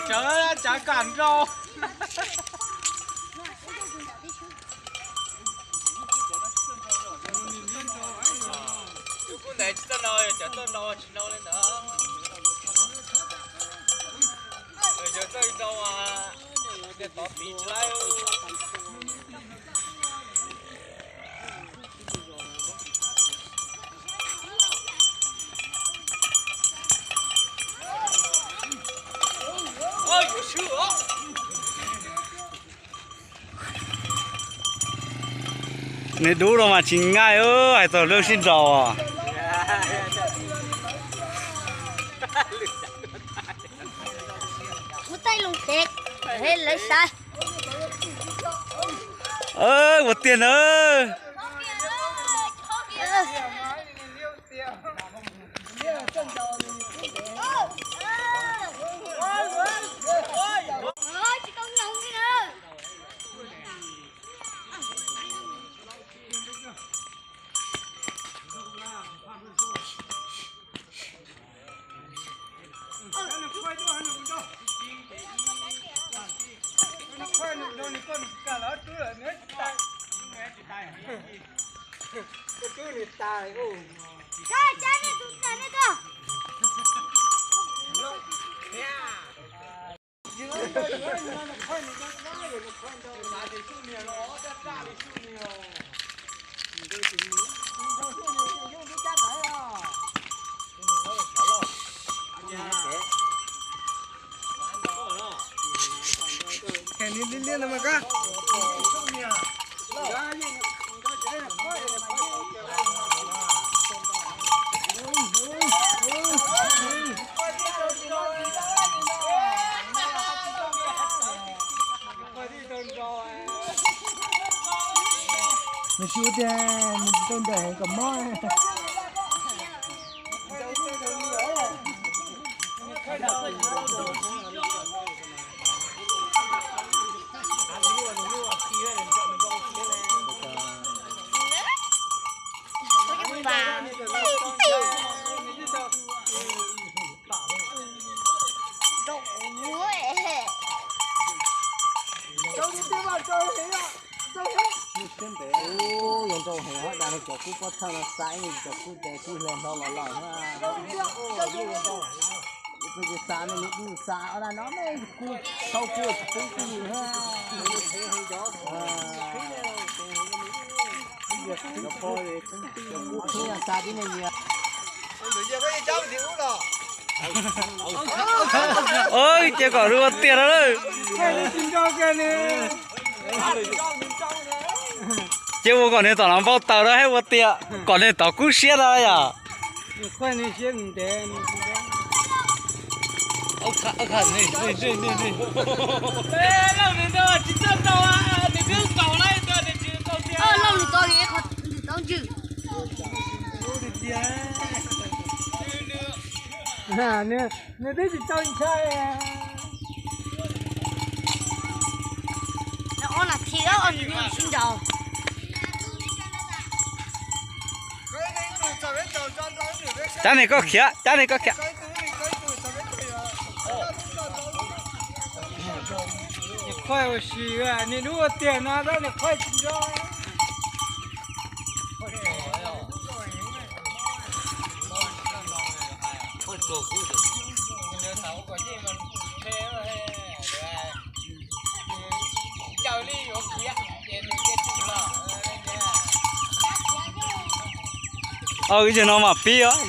Cov, cov kom nrau. Wb kuj ntev tsis txawj nrau, cov txawj nrau tsis nrau li ntawd. Cov txawj nrau, tov piv tsis laib. Nws dub no mas tsis nqaij, hais txog lub sib nraus. Ua tiag na. Nws tsis ua tiag, nws tsis tau nraim heev kom mob. Ub, zoo nraug heev, dag cov kub pob thawj no xa ib cov kub tes kub hlua hlo los lawm na. Xa no nws xa ob dag no ne, kub tau kub tsis pub kub na. Xa tib neeg. Oj, ces kom ua tiag no lawm. Ces ua kom nws tom no npau taws na, ua tiag kom nws tov kub siab no yom. Nws twb tsis tau ntshai. Ob lam thi ob nws sib nraus. Cab ne koj khiav, cab ne koj khiav. Niam qhuaij ua si, niam hnub ua tiag no tab niam qhuaij tsis nco. Ib zaug no mam pib os.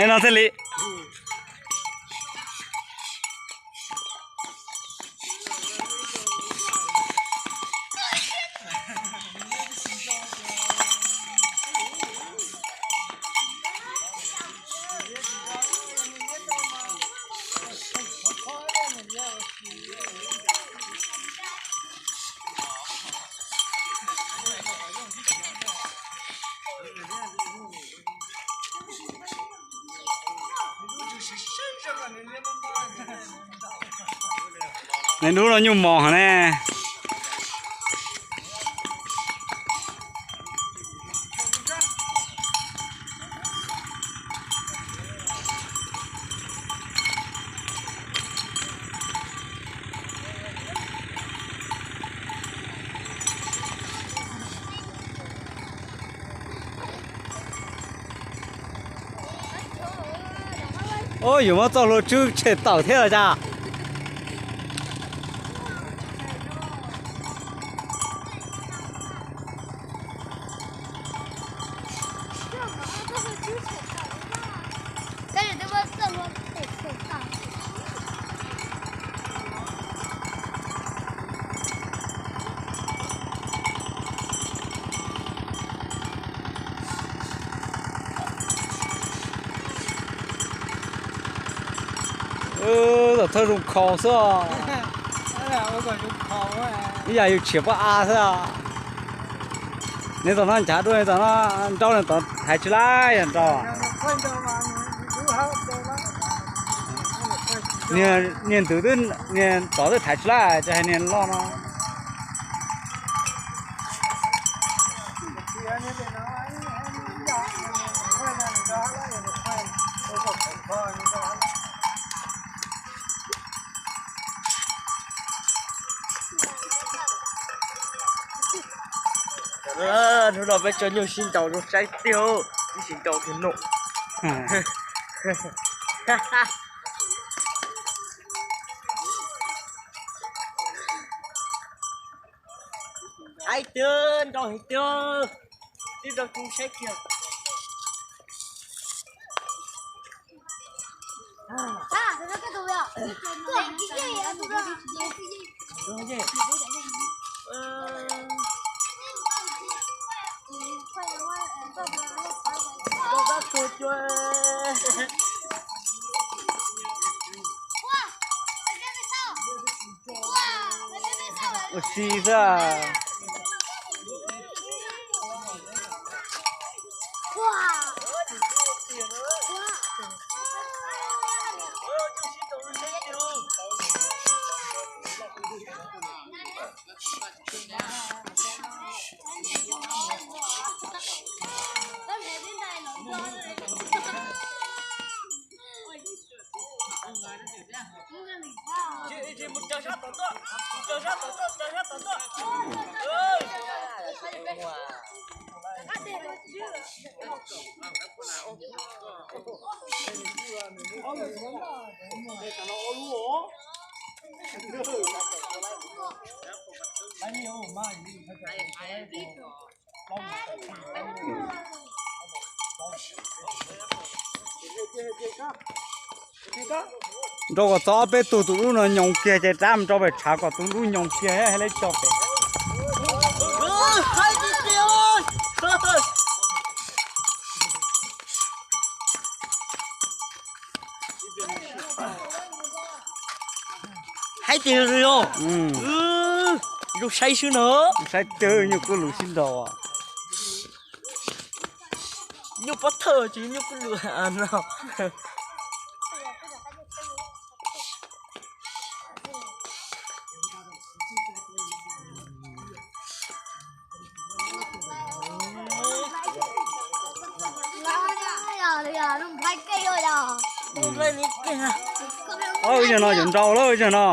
No thiaj li. Nws dub no nyuj mos heev ne. Ub, yuav muab txoj hlua tswb tshem tawm thiab los cas? Tom thawj zoo kho xwb. Ib yam yus tshiav pob av xwb. Nws tom no nchav dua, nws tom no nrau, nws tom thaiv tsis laib yog nrau. Niag ntwv twb, niag tod twb thaiv tsis laib ces hais niag loj no. Hnub no peb tso nyuj sib nraus zoo saib tiag, ib sib nraus tus no. Haib tiag, nrau heev tiag, tib nrau tub saib kiag. Ua si xwb. Nrau kom txog ob peb tug, tus dub no nyoos kiag ces rab mus rau pem tshav kom tus dub nyoos kiag, hais li tso pem. Haib tiag yog zoo saib xwb no. Saib twg nyuj kub lus sib nraus. Nyuj pob thawj tsis nyuj kub lus no. Ib zaug no yuav nrau lawm ib zaug no.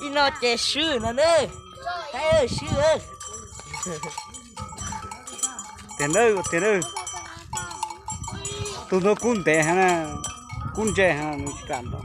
Ib no ces swb no ne, swb. Tiag nawb, tiag nawb. Tus ntawd kub ntev heev na, kub ntse heev, nws tsis kam nrau.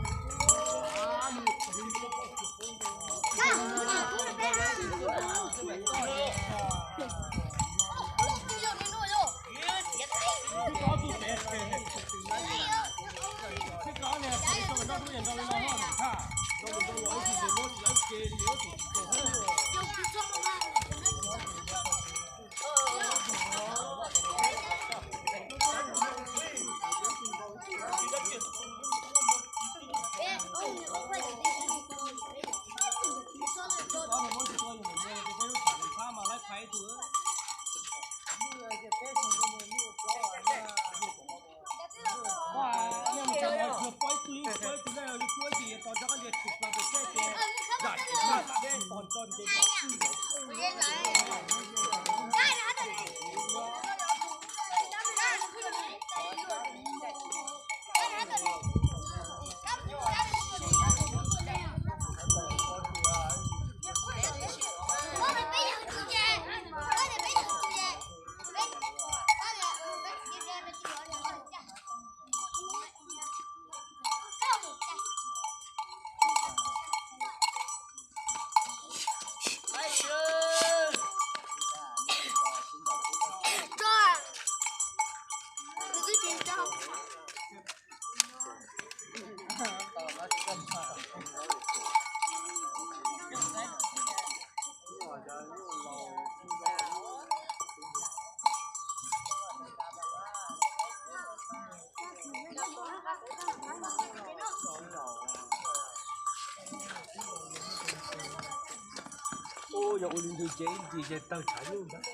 Yog ua li ntawd ces ib ntsis ces tawg tshav nyuj ntag.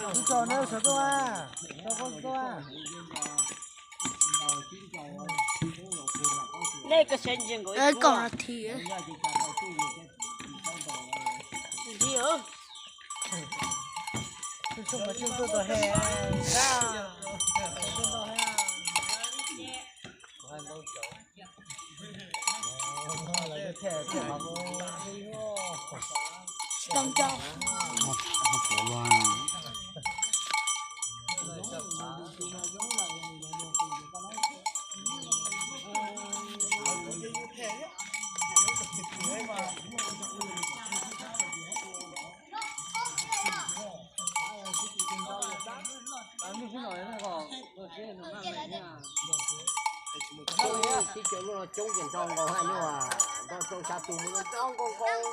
Ib co na, sawv tuaj a, sawv tuaj a. Kom thiab. Tib co lub no coob ces nrau nkaus haj nyuj, nrau rau xya tus mus nrau nkaus nkaus.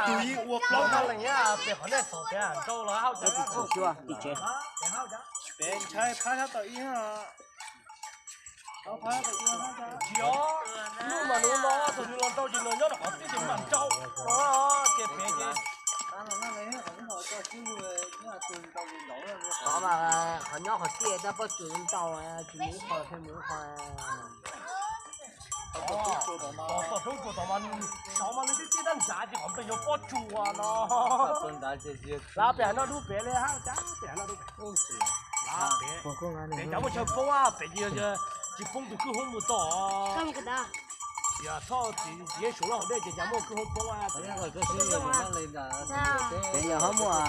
Tus ib ua plaub tab leeg thiab, pem qhov nej xaus tias nrau los hauj cov tim tsev. Pem ntshai phab sab tod ib. Tsis os, hnub mas nws no thaum nws los nrau ces nws nyob rau qhov tij ces mam nrau. Ces pem ces qhov mas qhov nyob qhov tij tab pob tsuas nrau, tsis mus ib qho thiaj mus ib qho. Tom roob tsuas tom mas nws saud mas nws tib tib dab ntsav ces qhov npe yog pob tsuas no. Lav pem no dub pem li hab, pem no dub. Pem cov muaj chaw poob, pem ces tsis poob tus kwj hoob mus tom. Tias txhob txiv yeeb suav lub hauv dej ces cas muaj kwj hoob poob. Pem yog ho muaj,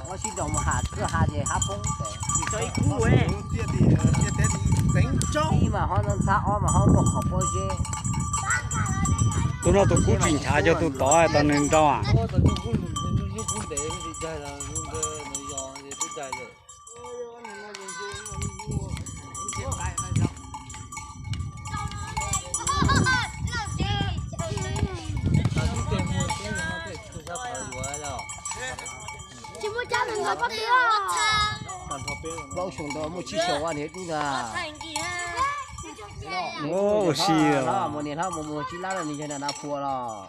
muab sib nraus mus ham kwj ha ces hab poob. Tsis tso ib khub. Ib mas ho ntxhab, ob mas ho muaj qhov pob zeb. Tus no tus kub tsis nchav, yog tus tod tau nws nrau. Tsis muaj cab nws nkaus pob tw. Plaub xyoo ntau muaj tsib xyoo ua niam dub ntag. Mus niam hlob mus mus tsib lab los nws yog na phua los.